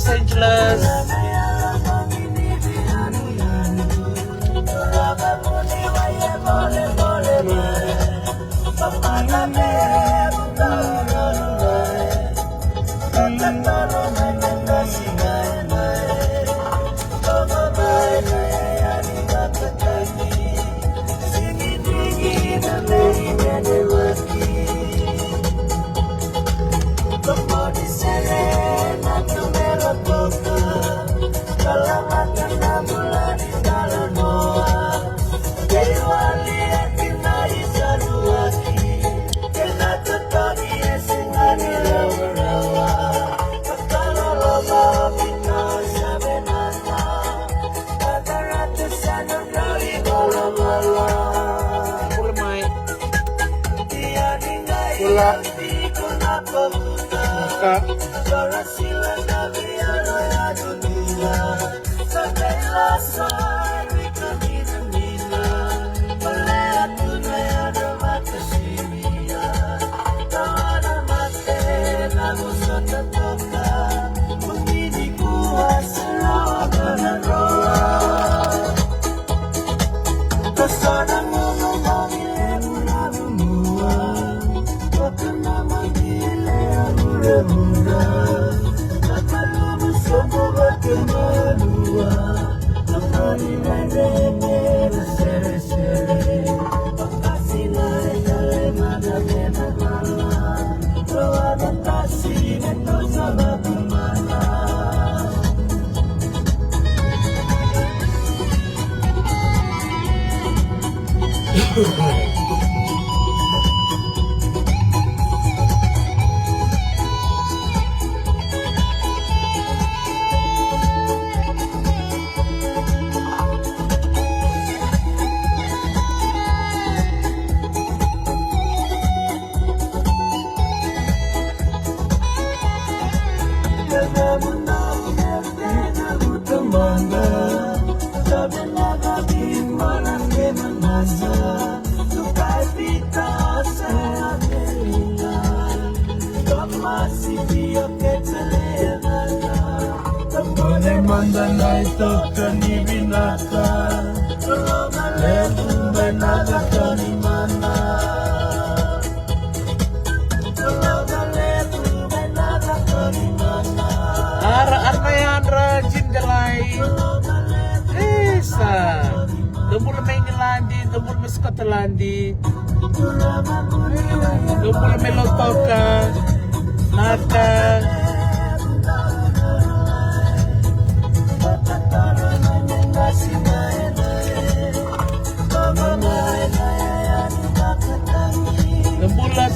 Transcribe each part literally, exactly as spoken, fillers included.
Angeles. Bula mai. Bula. Ka. Mada na itoka ni vinaka. Levu mai na caka ni mana. Ara, ara na yadra, Jim Delai. Isa. Dou bula mai Igiladi, dou bula mai Scotland. Dou bula mai Lautoka. Naka. Dou bula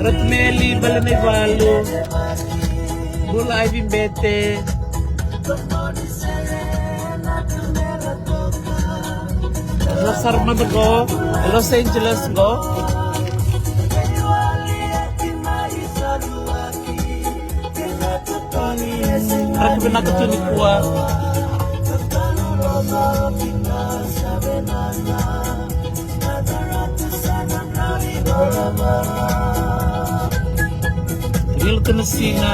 Ratu Meli, Bale na iValu. Bula Ivy Bete. Lo sara mada qo, Los Angeles qo. Raki vinaka tu nikua. Ni luka na siga.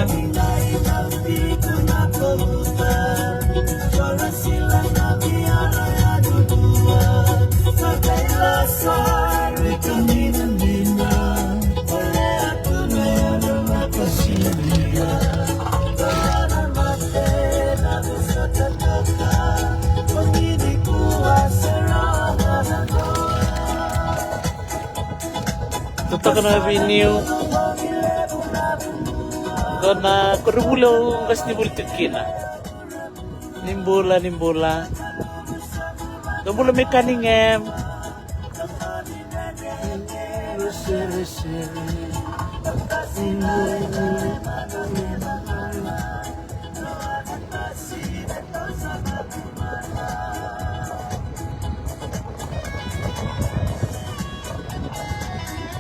Totoka na viniu. Qo na koronivuli au qasenivuli tiko kina. Ni bula, ni bula. Dou bula mai Cunningham.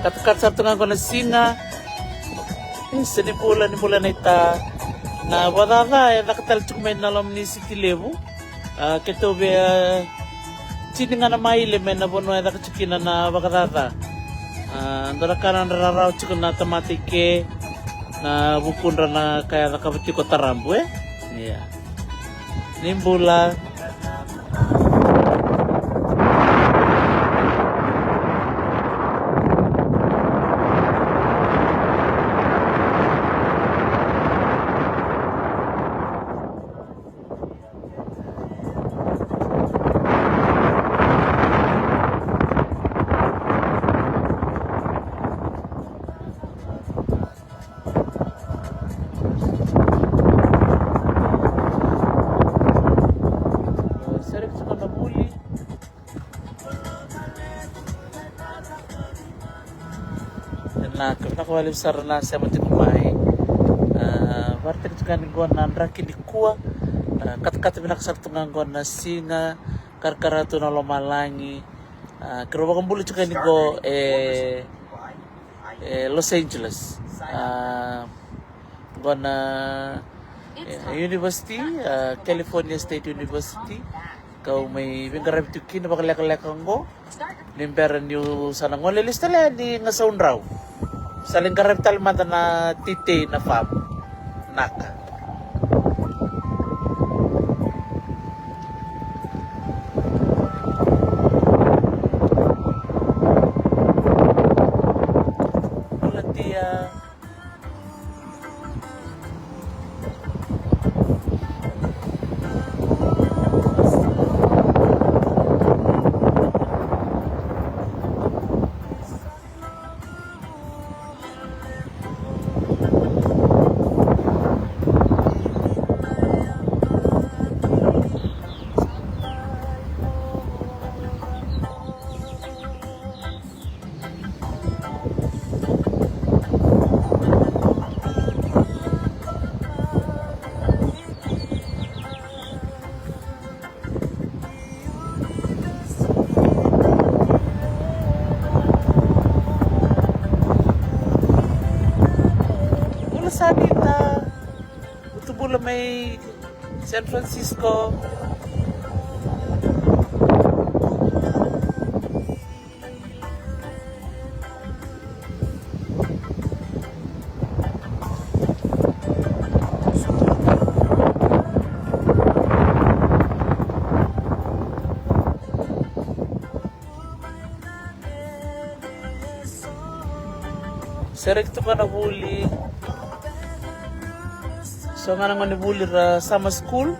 Katakata sara tu ga qo na siga. Isa, ni bula, ni bula naita. Na vakacaca e caka tale tiko mai na loma ni siti levu. A, keitou via, a, tini ga na maile mai na vanua e caka tiko kina na vakacaca. A, dua na ka na dra rarawa tiko na tamata i ke, na vukudra na ka e cakava tiko tarabu, e? Ia. Ni bula. Sereki tiko na vuli. Vinaka, vinaka vakalevu sara na sema tiko mai. Ah, vakaraitaki tiko yani qo na draki nikua. Ah, katakata vinaka sara tu ga qo na siga, karakara tu na lomalagi. Ah, keirau vakabula tiko yani qo e, e Los Angeles. Ah, qo na, e, university, ah, California State University. Kau mai veiqaravi tu kina vakalekaleka qo. Ni bera niu sa na gole lesu tale yani Gasaudrau. Sa lai qaravi tale mada na teitei na farm. Naka. Bula tia. Bula Sanita. Vutu bula mai San Francisco. Sereki tu ga na vuli. So ga na gone vuli ra summer school.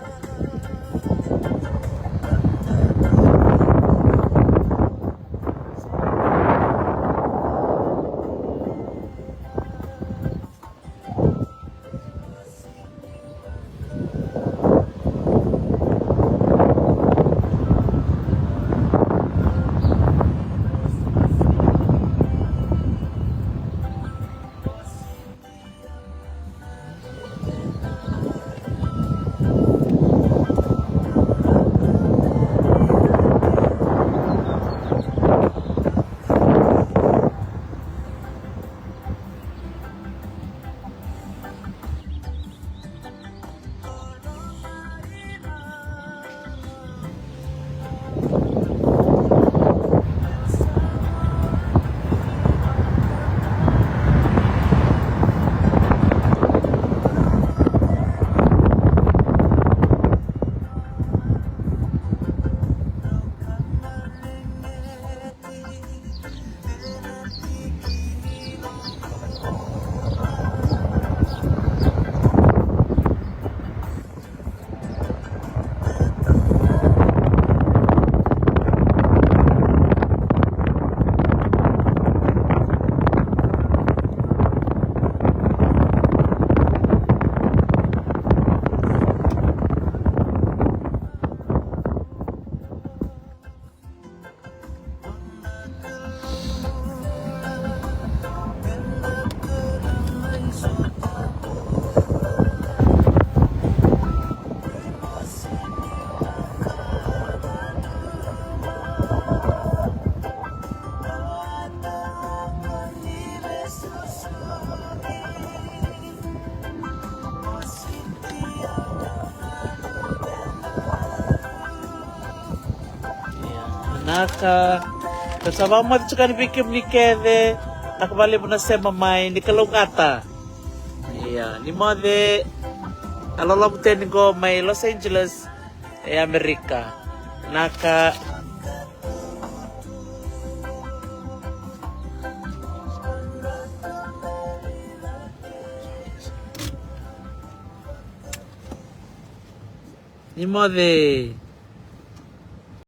Naka. Ka sa vakamoce tiko yani vei kemuni kece. Naka vakalevu na sema mai, ni kalougata. Ia, ni moce. A lolovu teni qo mai Los Angeles e Amerika. Naka. Ni moce.